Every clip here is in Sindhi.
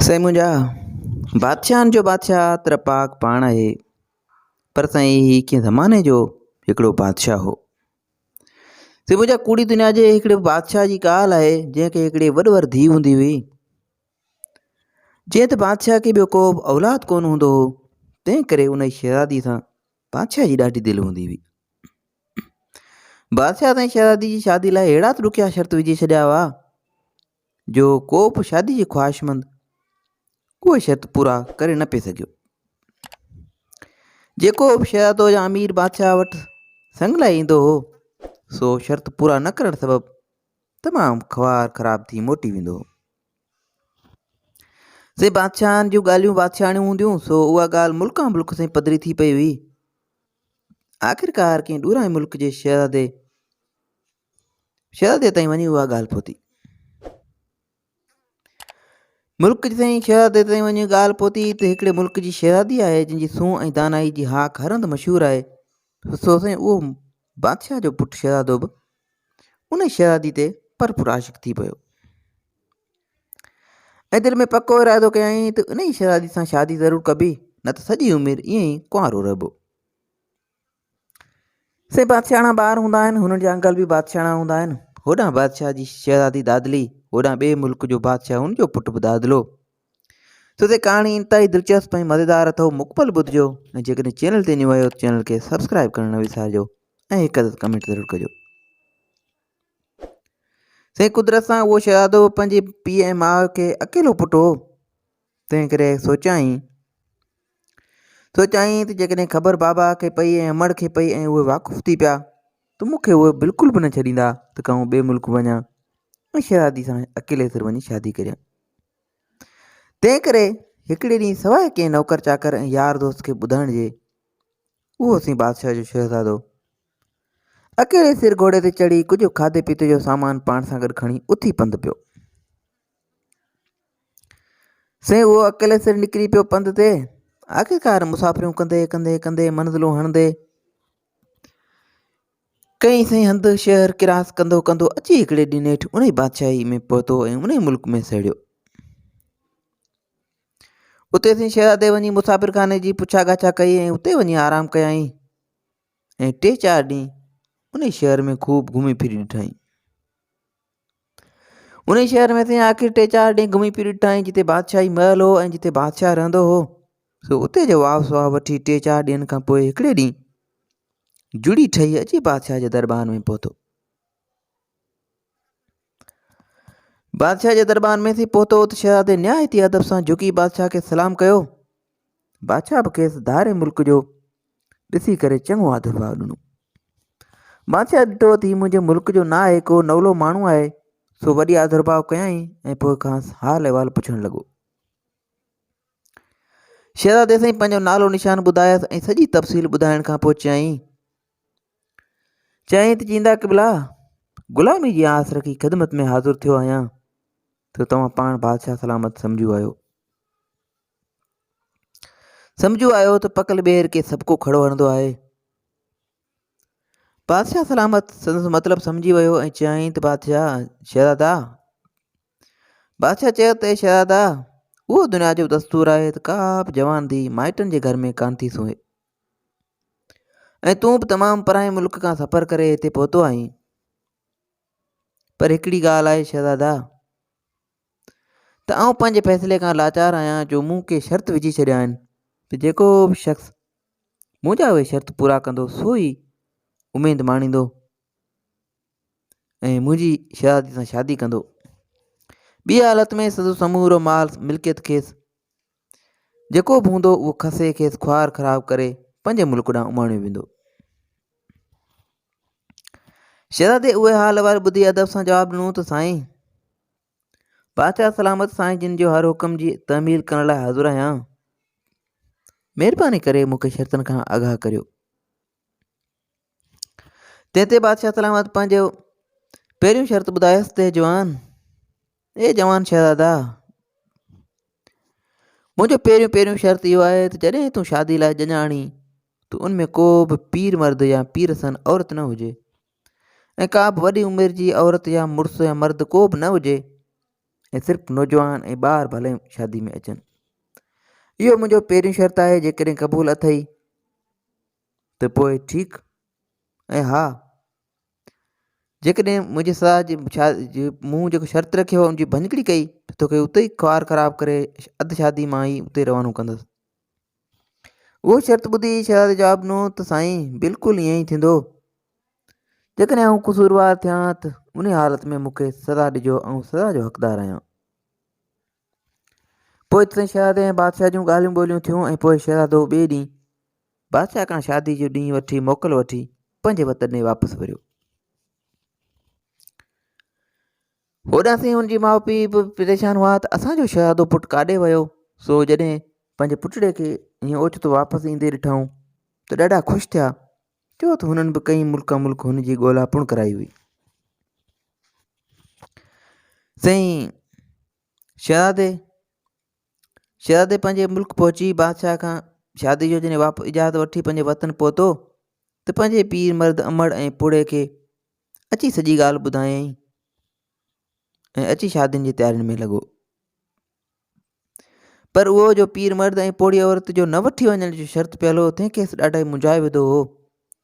سائين منهنجا بادشاهن جو بادشاهه تر پاڪ پاڻ آهي پر سائين هي ڪنهن زماني جو هڪڙو بادشاهه هو سائين منهنجا ڪوڙي دنيا جي هڪڙي بادشاهه جي ڳالهه آهي جنهن کي هڪڙي وڏ ور ڌيء هوندي هئي جيئن ته بادشاهه کي ٻيو ڪو به اولاد ڪونه هوندو هو تنهن ڪري ان شهزادي سان بادشاهه جي ڏاڍي دل هوندي هئي بادشاهه سائين شهزادي جي شادي لاء اهڙا ته ڏکيا شرط وجهي ڇڏيا هئا جو ڪو به شادي جي خواهشمند اهي شرط پورا ڪري نه پئي سگهيو. جيڪو به شهزادو يا امير بادشاهه وٽ سڱ لاء ايندو هو، سو شرط پورا نه ڪرڻ سبب تمام خوار خراب ٿي موٽي ويندو هو. سي بادشاهن جون ڳالهيون بادشاهاڻيون هونديون، سو اها ڳالهه ملڪان ملڪ سائين پڌري ٿي پئي هئي. آخرڪار ڪنهن ڏورانهين ملڪ جي شهزادي شهزادي تائين وڃي اها ڳالهه پهتي. ملڪ جي سائين شهزادي تائين وڃي ڳالهه پهتي ته هڪڙي ملڪ جي شهزادي آهي جنهن جي سونهن ۽ دانائي جي هاڪ هر هنڌ مشهور آهي. سو سائين اهو بادشاهه جو پٽ شهزادو به ان شهزادي تي پرپور عاشق ٿي پيو ۽ دل ۾ پڪو ارادو ڪيائين ته انهي شهزادي سان شادي ضرور ڪبي نه ته سڄي عمر ائين ئي ڪنوارو رهبو. سي بادشاهاڻا ٻار هوندا آهن، هنن جا انگل به بادشاهاڻا هوندا آهن. هوڏانهن بادشاهه جي شهزادي دادلي، هوڏانهن ٻئي ملڪ جو بادشاهه هن جو پٽ به دادلو. سو سي ڪهاڻي انتهائي دلچسپ ۽ مزيدار اٿو مڪمل ٻڌجو ۽ جيڪڏهن چينل تي نيو آهيو ته چينل کي سبسڪرائب ڪرڻ نه وسارجو ۽ هڪ عدد ڪمينٽ ضرور ڪجو. سائين قدرت سان اهو شهزادو پنهنجي پيء ۽ ماء کي اڪيلو پٽ هو. تنهن ڪري سوچيائين سوچيائين ته جيڪڏهن خبر بابا کي پئي ۽ امڙ کي پئي ۽ اهي واقف ٿي پيا ته مون کي اهي بلڪل به نه ڇڏيندا ته ڪائون ٻئي ملڪ وڃان ۽ شهزادي سان اڪيلي سر وڃي شادي ڪريان. تنهن ڪري هڪڙي ڏينهن سواء ڪنهن نوڪر چاڪر ۽ يار دوست کي ٻڌائڻ جي اهو سين بادشاهه جو شهزادو اڪيلي سر گهوڙي تي چڙهي ڪجهه کاڌي پيتي جو سامان پاڻ سان گڏ کڻي اٿي پنڌ پيو. سائين اهو اڪيلي سر نڪري پيو پنڌ تي. آخرڪار مسافريون ڪندي ڪندي ڪندي منزلون هڻندي ڪئين سائين هنڌ شهر ڪراس ڪندو ڪندو اچي هڪڙي ڏينهن نيٺ انهي بادشاهي ۾ پهتو ۽ انهي ملڪ ۾ سهڙيو. اتي سائين شهزادي وڃي مسافر خاني جي پڇا ڳاڇا ڪئي ۽ اتي وڃي آرام ڪيائين ۽ ٽي چار ڏينهن انهي شهر ۾ خوب گهمي ڦري ڏٺائين. انهي شهر ۾ سائين آخر ٽي چار ڏينهن گهمي ڦري ڏٺائين جتي بادشاهي محل هو ۽ جتي بادشاهه رهندو هو سو اتي جو واء سواء وٺي ٽي چار ڏينهن کان پوء هڪڙي ڏينهن جڙي ٺهي اچي بادشاهه جي دربار ۾ پهتو بادشاهه جي دربار ۾ سي پهتو ته شهزادي نهايت ئي ادب سان جهڪي بادشاهه کي سلام ڪيو بادشاهه به کيس ڌاري ملڪ جو ڏسي ڪري چڱو آڌرڀاء ڏنو. بادشاهه ڏٺو ته هي منهنجي ملڪ جو نه آهي، ڪو نولو ماڻهو آهي، سو وڏي آڌرڀاء ڪيائين ۽ پوء کانئس حال احوال پڇڻ لڳو. شهزادي سائين پنهنجو نالو نشان ٻڌايس ۽ سڄي تفصيل ٻڌائڻ کان پوء چيائين چيائين ته جيندا قبلا غلامي جي آس رکي خدمت ۾ حاضر ٿيو آهيان ته توهان پاڻ بادشاهه سلامت سمجهو آهيو. سمجهو آيو ته پڪل ٻير کي سڀڪو کڙو هڻندو آهي. بادشاهه سلامت سندس مطلب سمجهي ويو ۽ چيائين ته بادشاهه شهزادا بادشاهه چيو ته شهزادا اهو دنيا جو دستور آهي ته ڪا به جوان ڌي مائٽن جي گهر ۾ ڪانه ٿي سونهي ۽ تون به تمام پرائين ملڪ کان سفر ڪري هتي پهتو آهين پر هڪڙي ڳالهه آهي شهزادا ته آئون پنهنجي فيصلي کان لاچار آهيان جو مون ڪي شرط وجهي ڇڏيا آهن ته جيڪو به شخص منهنجا اهي شرط پورا ڪندو سو ئي اميد ماڻيندو ۽ منهنجي شهزادي سان شادي ڪندو ٻي حالت ۾ سندس سمورو مال ملڪيت کيس جيڪو به هوندو اهو کسي کيس خوار خراب ڪري پنهنجي ملڪ ڏانهن اماڻيو ويندو شهزادي اهي حال احوال ٻڌي ادب سان جواب ڏنو ته سائين بادشاهه سلامت سائين جن جو هر حڪم جي تعميل ڪرڻ لاء حاضر آهيان. مهرباني ڪري مون کي شرطن کان آگاهه ڪريو. تنهن تي بادشاهه سلامت پنهنجو پهريون شرط ٻڌايس ته جوان اي جوان شهزادا منهنجو پهريون پهريون شرط اهو آهي ته جڏهن تون شادي لاء ڄڃ آڻين ته ان ۾ ڪو به پير مرد يا پير سن عورت نه هجي ۽ ڪا به وڏي عمر جي عورت يا مڙس يا مرد ڪو به نه هجي ۽ صرف نوجوان ۽ ٻار ڀلي شادي ۾ اچن. اهو منهنجو پهريون شرط آهي، جيڪڏهن قبول اٿئي ته پوء ٺيڪ ۽ ها جيڪڏهن منهنجي سزا جي جي مون جيڪو شرط رکيو ان جي ڀڃڪڙي ڪئي ته توکي اتي ئي خوار خراب ڪري اڌ شادي مان ئي اتي روانو ڪندس. اهو شرط ٻڌي شهزادي جواب ڏنو ته سائين بلڪل ائين ئي ٿيندو. جيڪڏهن آئون قصوروار ٿيان ته انهي حالت ۾ مون کي سزا ڏجو، آئون سزا جو حقدار آهيان. پوء اتي شهزادي ۽ بادشاهه جون ڳالهيون ٻولهيون ٿيون ۽ پوء شهزادو ٻئي ڏينهن بادشاهه کان شادي جو ڏينهن وٺي موڪل وٺي پنهنجي وطن ڏي واپس وريو. هوڏانهن سين هن جي ماء پيء به پريشان هئا ته اسان جو شهزادو پٽ ڪاڏي ويو، سو جڏهن پنهنجي پٽڙي کي ائين اوچتو واپس ايندي ڏٺائون ته ڏاڍا خوش ٿيا. چيو ته هنن به ڪئين ملڪان ملڪ هن جي ڳولا پڻ ڪرائي هئي. سائين شهزادي شهزادي پنهنجي ملڪ پهچي بادشاهه کان شادي جو جڏهن واپس اجازت وٺي پنهنجي وطن پهتو ته پنهنجي پير مرد امڙ ۽ پوڙهي کي اچي سڄي ڳالهه ٻڌايائين ۽ اچي شادين جي تيارين ۾ لڳو. پر اهو جو پير مرد ۽ پوڙهي عورت جو نه وٺي وڃڻ جو شرط پيل هو، تنهن کيس ڏاڍائي منجهائي وڌو هو،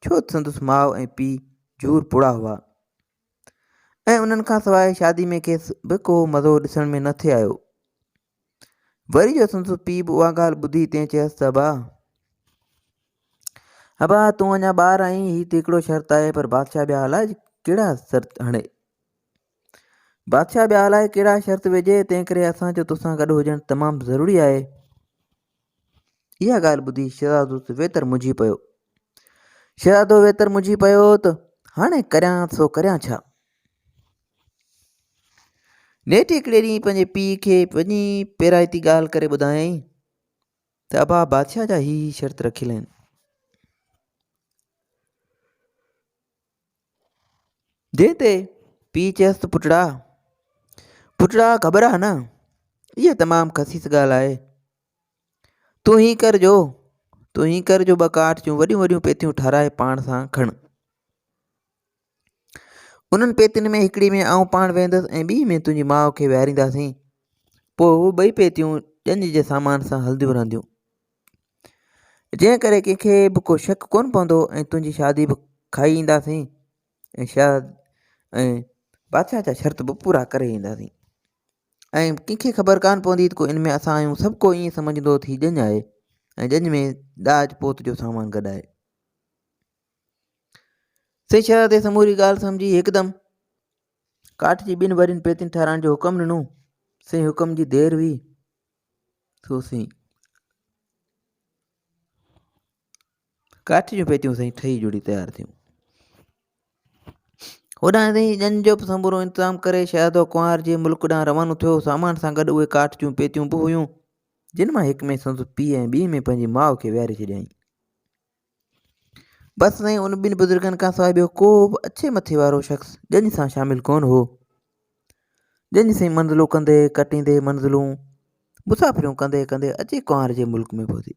ڇو ته سندس ماء ۽ پيء جهور پوڙها هئا ۽ انهن کان سواء شادي ۾ کيس به ڪو مزو ڏسڻ ۾ نه ٿي آيو. وري جو سندس پيء به اها ڳالهه ٻڌي، تنهن چيس ته ابا! ابا! تون اڃا ٻار آهين، هي ته هڪڙو شرط آهي، پر بادشاهه ٻيا الائي ڪهڙا شرط هڻي. بادشاهه ٻيا الائي ڪهڙا شرط وجهي، تنهن ڪري اسان جو توسان گڏ هجڻ تمام ضروري آهي. اها ڳالهه ٻڌي شهزادو ته ويتر منجهي پيو. شهزادو ويتر منجهي پيو ته هاڻي ڪريان سو ڪريان ڇا؟ نيٺ هڪڙي ڏينهن پنهنجي پيء کي وڃي پيرائتي ڳالهه ڪري ٻڌايائين ته ابا بادشاهه جا هي هي شرط رکيل آهن. جنهن تي پيء چيس ته پٽڙا، پٽڙا گهٻراء نه، اها تمام خسيس ڳالهه آهي. تون هي ڪر جو، تون هي ڪر جو ٻه ڪاٺ جون وڏيون وڏيون پيتيون ٺهرائي پاڻ سان کڻ. انهن پيتين ۾ هڪڙي ۾ آئون پاڻ ويهندس ۽ ٻي ۾ تنهنجي ماء کي ويهارينداسين. پوء هو ٻئي پيتيون ڄڃ جي سامان سان هلنديون رهنديون. جنهن ڪري ڪنهن کي به ڪو شڪ ڪونه پوندو ۽ تنهنجي شادي به کائي اينداسين ۽ شايد ۽ بادشاهه جا شرط به پورا ڪري اينداسين ۽ ڪنهن کي خبر ڪانه پوندي ته ڪو ان ۾ اسان آهيون سڀ ڪو ائين سمجهندو ته هي ڄڃ آهي ۽ ڄڃ ۾ ڏاج پوت جو سامان گڏ آهي. سي شهزادي سموري ڳالهه سمجهي هڪدم ڪاٺ جي ٻن وڏين پيتين ٺهرائڻ جو حڪم ڏنو. سي حڪم جي دير هئي سو سائين ڪاٺ جون پيتيون سائين ٺهي جڙي تيار ٿيون. هوڏانهن سائين ڄڃ جو به سمورو انتظام ڪري شهزادو ڪنوار جي ملڪ ڏانهن روانو ٿيو. سامان سان گڏ اهي ڪاٺ جون پيتيون به هيون، جن مان هڪ ۾ سندس پيء ۽ ٻي ۾ پنهنجي ماء کي ويهاري ڇڏيائين. بس سائين ان ٻن بزرگن کان سواء ٻيو ڪو به اڇي مٿي وارو شخص ڄڃ سان شامل ڪونه هو. ڄڃ سائين منزلون ڪندي ڪٽيندي منزلون مسافريون ڪندي ڪندي اچي ڪنوار جي ملڪ ۾ پهتي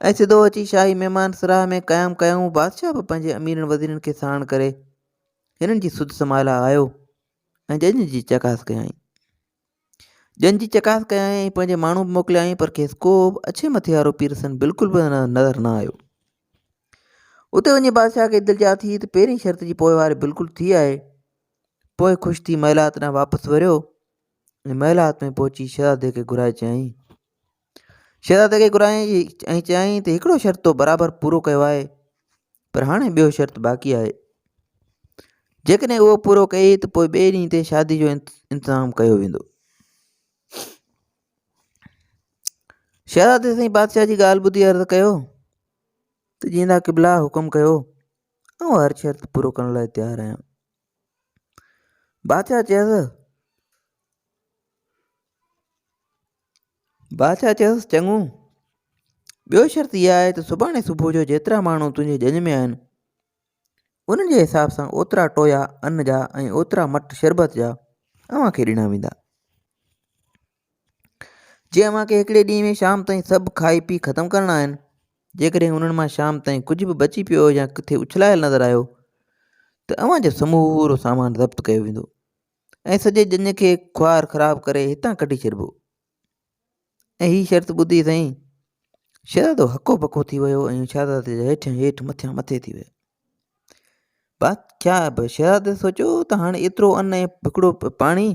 ۽ سڌو اچي شاهي مهمان سراء ۾ قيام ڪيائون. بادشاهه به پنهنجي اميرن وزيرن کي ساڻ ڪري هنن جي سڌ سماء لاء آيو ۽ ڄڃ جي چڪاس ڪيائين. ڄڃ جي چڪاس ڪيائين ۽ پنهنجي ماڻهو به موڪليائين پر کيس ڪو به اڇي مٿي وارو پيرسن بلڪل به نظر نه آيو. اتي وڃي بادشاهه کي دلجاء ٿي ته پهرين شرط جي پوئواري بلڪل ٿي آهي. پوء خوش ٿي محلات ڏانهن واپس وريو ۽ محلات ۾ پهچي شهزادي کي گهرائي چيائين. شهزادي کي گهرايائين ۽ چيائين ته هڪڙو شرط تو برابر پورو ڪيو آهي پر هاڻي ٻيو شرط باقي آهي. جيڪڏهن اهو پورو ڪيئي ته پوء ٻئي ڏينهن تي شادي جو انتظام ڪيو ويندو. شهزادي سائين بادشاهه جي ڳالهه ٻڌي عرض ڪيو ته جيئندا قبلا حڪم ڪيو آئون هر شرط پورو ڪرڻ لاء تيار آهيان. بادشاهه چيس بادشاهه چيس، چڱو، ٻيو شرط اها آهي ته سڀاڻي صبح جو جيترا ماڻهو تنهنجي ڄڃ ۾ آهن، انهن جي حساب سان اوترا ٽويا ان جا ۽ اوترا مٽ شربت جا اوهان کي ڏنا ويندا. جي اوهان کي هڪڙي ڏينهن ۾ شام تائين سڀ کائي پي ختم ڪرڻا آهن، جيڪڏهن انهن مان شام تائين ڪجهه به بچي پيو يا ڪٿي اڇلايل نظر آيو ته اوهان جو سمورو سامان ضبط ڪيو ويندو. ۽ سڄي ڄڃ کي خوار خراب ڪري هتان ڪڍي ڇڏبو. ۽ هي شرط ٻڌي سائين شهزادو هڪو ٻڪو ٿي ويو ۽ شهزادي جا هيٺيان هيٺ مٿيان مٿي ٿي ويا. بادشاهه به شهزادي سوچيو ته هاڻي ايترو ان ۽ هڪڙو پاڻي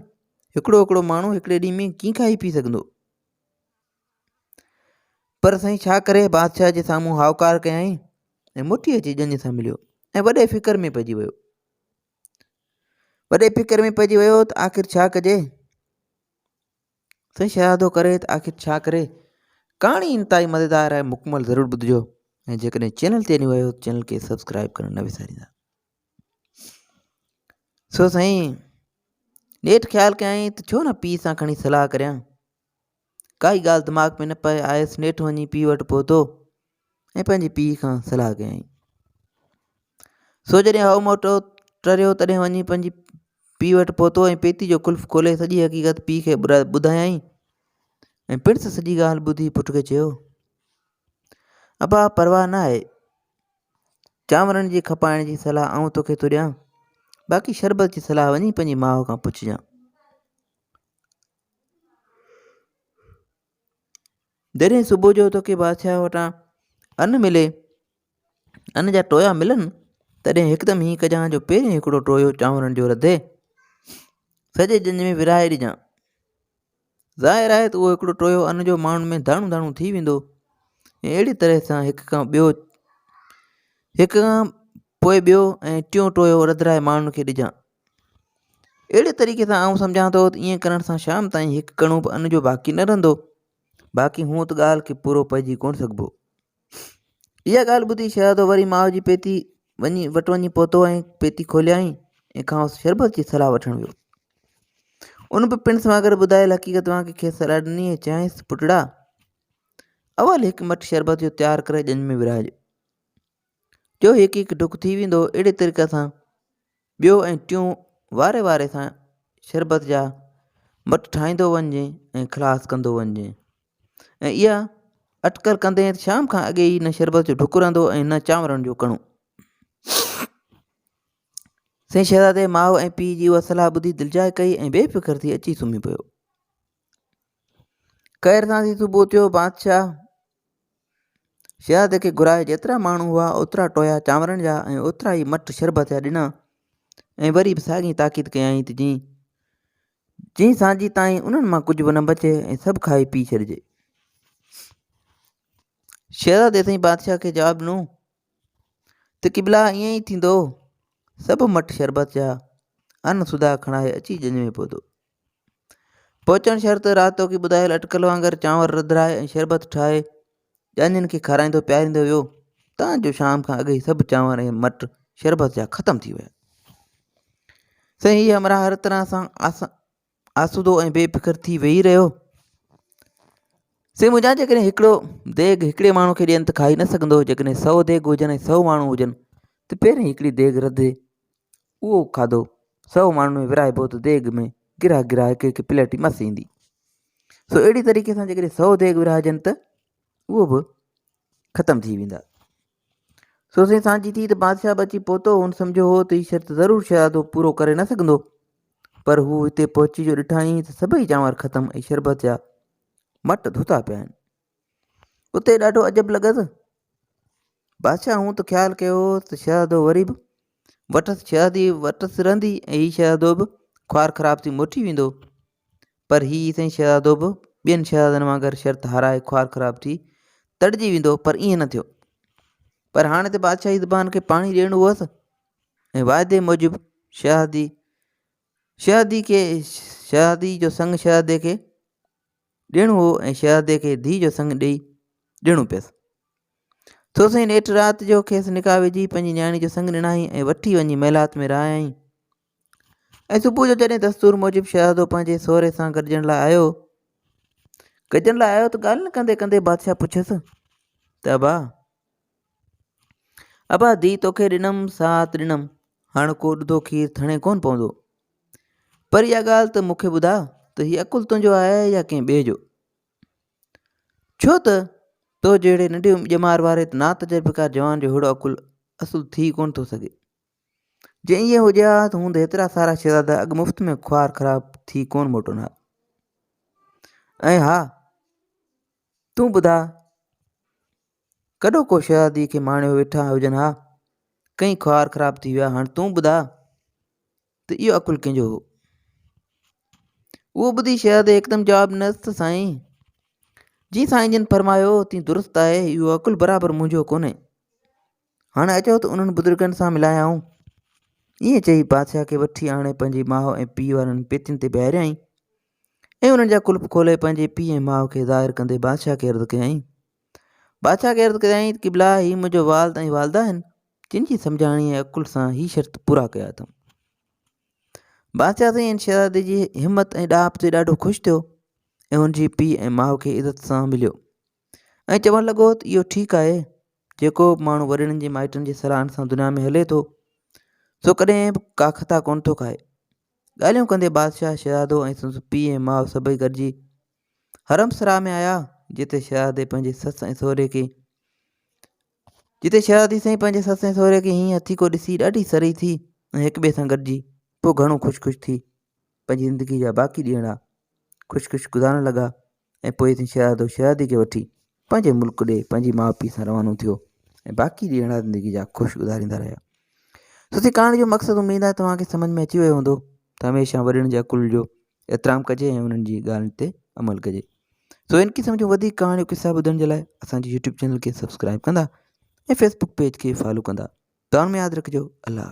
هڪڙو هڪڙو ماڻهو هڪڙي ڏينهن ۾ ڪيئن کائي پي سگهندو. پر سائين ڇا ڪري بادشاهه جي سامهون هائوڪار ڪيائين ۽ موٽي اچي ڄڃ سان مليو ۽ وڏي فڪر ۾ پئجي ويو. وڏي فڪر ۾ پئجي ويو ته آخر ڇا ڪجي. سائين شهزادو ڪري ته آخر ڇا ڪري. ڪهاڻي انتهائي مزيدار آهي مڪمل ضرور ٻڌجو ۽ جيڪڏهن چينل تي نيو آهيو ته چينل کي سبسڪرائب ڪرڻ نه وساريندا. سو سائين نيٺ خيال ڪيائين ته ڇو نه پيء سان کڻي صلاح ڪريان. ڪائي ڳالهه دماغ ۾ نه پئي آيس نيٺ وڃي پيء وٽ پهتو ۽ پنهنجي پيء کان صلاح ڪيائين. سو جڏهن هو موٽو ٽريو تڏهن وڃي پنهنجي پيء وٽ پهتو ۽ پيتي جو قلف کولي سڄي حقيقت پيء کي ٻڌايائين ۽ پڻس سڄي ڳالهه ٻڌي پٽ کي چيو، ابا پرواهه نه آهي، چانورن جي کپائڻ جي صلاح آئون توکي ٿو ڏيان، باقي شربت جي صلاح وڃي پنهنجي ماء کان پڇجان. جڏهن صبح جو توکي بادشاهه وٽان ان ملي، ان جا ٽويا ملن، تڏهن هڪدم هيئن ڪجان جو پهرين هڪڙو ٽويو چانورن جو رڌي سڄي ڄڃ ۾ ورهائي ڏجان. ظاهر آهي ته اهو هڪڙو ٽويو ان جو ماڻهن ۾ داڻو داڻو ٿي ويندو ۽ اهڙي طرح سان هڪ کان ٻيو هڪ کان پوء ٻيو ۽ ٽيون ٽويو رڌرائي ماڻهن کي ڏجان. اهڙي طريقي سان آئون سمجهان ٿو ته ائين ڪرڻ سان شام تائين هڪ ڪڻو به ان جو باقي نه رهندو. باقي هونء ته ڳالهه کي پورو پئجي ڪونه سگهبو. اها ڳالهه ٻڌي شهزادو وري ماء جي پيتي وڃي وٽ وڃي پهتو ۽ پيتي کوليائين ۽ کانئس شربت جي صلاح وٺڻ ويو. ان به پڻس وانگر ٻڌايل حقيقت وانگي کيس صلاح ڏني ۽ چيائينس ته پٽڙا! اول هڪ مٺ شربت جو تيار ڪري ڄڃ ۾ ورهائج. جو هڪ هڪ ڍڪ ٿي ويندو اهڙي طريقي سان ٻيو ۽ ٽيون واري واري سان شربت جا مٽ ٺاهيندو وڃجي ۽ خلاص ڪندو وڃجي ۽ اها اٽڪل ڪندي ته شام کان اڳي ئي نه شربت جو ڍڪ رهندو ۽ نه چانورن جو ڪڻو. سائين شهزادي ماء ۽ پيء جي اها صلاح ٻڌي دلجاء ڪئي ۽ بي فڪر ٿي اچي سمهي پيو. خير سان ٿي صبح ٿيو بادشاهه شهزادي کي گهرائي جيترا ماڻهو هئا اوترا ٽويا چانورن جا ۽ اوترا ئي مٽ شربت جا ڏنا ۽ وري به ساڳي تاڪيد ڪيائين ته جين جين سانجهي تائين انهن مان ڪجهه به نه بچي ۽ سڀ کائي پي ڇڏجي. شهزادي سائين بادشاهه کي جواب ڏنو ته قبلا ائين ئي ٿيندو. سڀ مٽ شربت جا ان سڌا کڻائي اچي ڄڃ ۾ پهتو. پهچڻ شرط راتوڪي ٻڌايل اٽڪل وانگر چانور رڌرائي ۽ شربت ٺاهي ڄاڃين کي کارائيندو پياريندو ويو، تان جو شام کان اڳ ئي سڀ چانور ۽ مٽ شربت جا ختم ٿي ويا. سائين هي همراهه هر طرح سان آسودو ۽ بي فڪر ٿي ويهي رهيو. سائين منهنجا جيڪڏهن هڪڙو ديڳ هڪڙي ماڻهو کي ڏين ته کائي نه سگهندو، جيڪڏهن سئو ديڳ هجن ۽ سئو ماڻهو هجن ته پهرين هڪڙي ديڳ رڌي اهو کاڌو سئو ماڻهن ۾ ورهائبو ته ديڳ ۾ گرهه گرهه هڪ هڪ پليٽ ئي مس ايندي. سو اهڙي طريقي سان جيڪڏهن سئو ديڳ ورهائجن ته اهو به ختم ٿي ويندا. سو سائين سانجهي ٿي ته بادشاهه به اچي پهتو. هن سمجهيو هو ته هي شرط ضرور شهزادو پورو ڪري نه سگهندو. پر هو هتي پهچي جو ڏٺائين ته سڀئي چانور ختم ۽ شربت جا مٽ ڌوتا پيا آهن. اتي ڏاڍو عجب لڳس. بادشاهه هون ته خيال ڪيو هو ته شهزادو وري به وٽس شهزادي وٽس رهندي ۽ هي شهزادو به خوار خراب ٿي موٽي ويندو. پر هي سائين شهزادو به ٻين شهزادن وانگر شرط هارائي خوار خراب ٿي تڙجي ويندو پر ائين نه ٿيو. پر هاڻي ته بادشاهي زبان کي پاڻي ڏيڻو هئس ۽ واعدي موجب شهزادي شهزادي کي شهزادي جو سڱ شهزادي کي ڏيڻو هو ۽ شهزادي کي ڌيء جو سڱ ڏيئي ڏيڻو پيس. سو سائين نيٺ رات جو کيس نڪاح وجهي پنهنجي نياڻي جو سڱ ڏنائين ۽ وٺي وڃي محلات ۾ رهايائين. ۽ صبح جو جڏهن دستور موجب شهزادو پنهنجي سهري سان گڏجڻ لاء آيو گڏجڻ لاء آيو ته ڳالهين ڪندي ڪندي بادشاهه پڇيس ته ابا ابا ڌيء توکي ڏنم ساعت ڏنم هاڻ ڪو ڏڌو کير ٿڻي ڪونه پوندو پر اها ڳالهه ته مون کي ٻڌاء ته هي عقل تنهنجو آهي يا ڪنهن ٻئي جو؟ ڇو ته تو جهڙي ننڍي ڄمار واري ناتجربيڪار جوان جو ههڙو عقل اصل ٿي ڪونه ٿو سگهي. جي ائين هجي ها ته هوند هيترا سارا شهزادا اڳ مفت ۾ خوار خراب ٿي ڪونه موٽن ها. ۽ ها تون ٻڌاء ڪڏهوڪو شهزادي کي ماڻيو ويٺا هجن ها، ڪئين خوار خراب ٿي ويا، هاڻ تون ٻڌاء ته اهو عقل ڪنهن جو هو؟ اهو ٻڌي شهزادي هڪدم جواب ڏنس ته سائين جي سائين جن فرمايو تين درست آهي، اهو عقل برابر منهنجو ڪونهي. هاڻ اچو ته انهن بزرگن سان ملايائون. ائين چئي بادشاهه کي وٺي آڻي پنهنجي ماء ۽ پيء وارن پيتين تي بيهاريائين ۽ انهن جا قلف کولي پنهنجي پيء ۽ ماء کي ظاهر ڪندي بادشاهه کي عرض ڪيائين. بادشاهه کي عرض ڪيائين ته قبلا هي منهنجو والد ۽ والده آهن، جن جي سمجهاڻي ۽ عقل سان هي شرط پورا ڪيا اٿم. بادشاهه سائين ان شهزادي جي همت ۽ ڏاهپ تي ڏاڍو خوش ٿيو ۽ هن جي پيء ۽ ماء کي عزت سان مليو ۽ چوڻ لڳو ته اهو ٺيڪ آهي جيڪو به ماڻهو وڏڙن جي مائٽن جي صلاحن سان دنيا ۾ هلي ٿو سو ڪڏهن به ڪا خطا ڪونه ٿو کائي. ڳالهيون ڪندي بادشاهه، شهزادو ۽ سندس پيء ۽ ماء سڀئي گڏجي حرم سراء ۾ آيا، جتي شهزادي پنهنجي سس ۽ سهري کي جتي شهزادي سائين پنهنجي سس ۽ سهري کي هيئن هٿيڪو ڏسي ڏاڍي سرهي ٿي ۽ هڪ ٻئي سان گڏجي پوء گهڻو خوش خوش ٿي پنهنجي زندگي جا باقي ڏينهڙا خوش خوش گذارڻ لڳا ۽ پوء اٿي شهزادو شهزادي کي وٺي پنهنجي ملڪ ڏي پنهنجي ماء پيء سان روانو ٿيو ۽ باقي ڏينهڙا زندگي جا خوش گذاريندا رهيا. سو سي ڪهاڻي جو مقصد اميد آهي توهان کي سمجھ ۾ اچي ويو هوندو ته هميشه وڏڙن جي عقل جو احترام ڪجي ۽ انهن جي ڳالهين تي عمل ڪجي. سو ان قسم جون وڌيڪ ڪهاڻيون قصا ٻڌڻ جي لاء اسان جي يوٽيوب چينل کي سبسڪرائب ڪندا ۽ فيسبوڪ پيج کي فالو ڪندا. دعائن ۾ ياد رکجو. الله حافظ.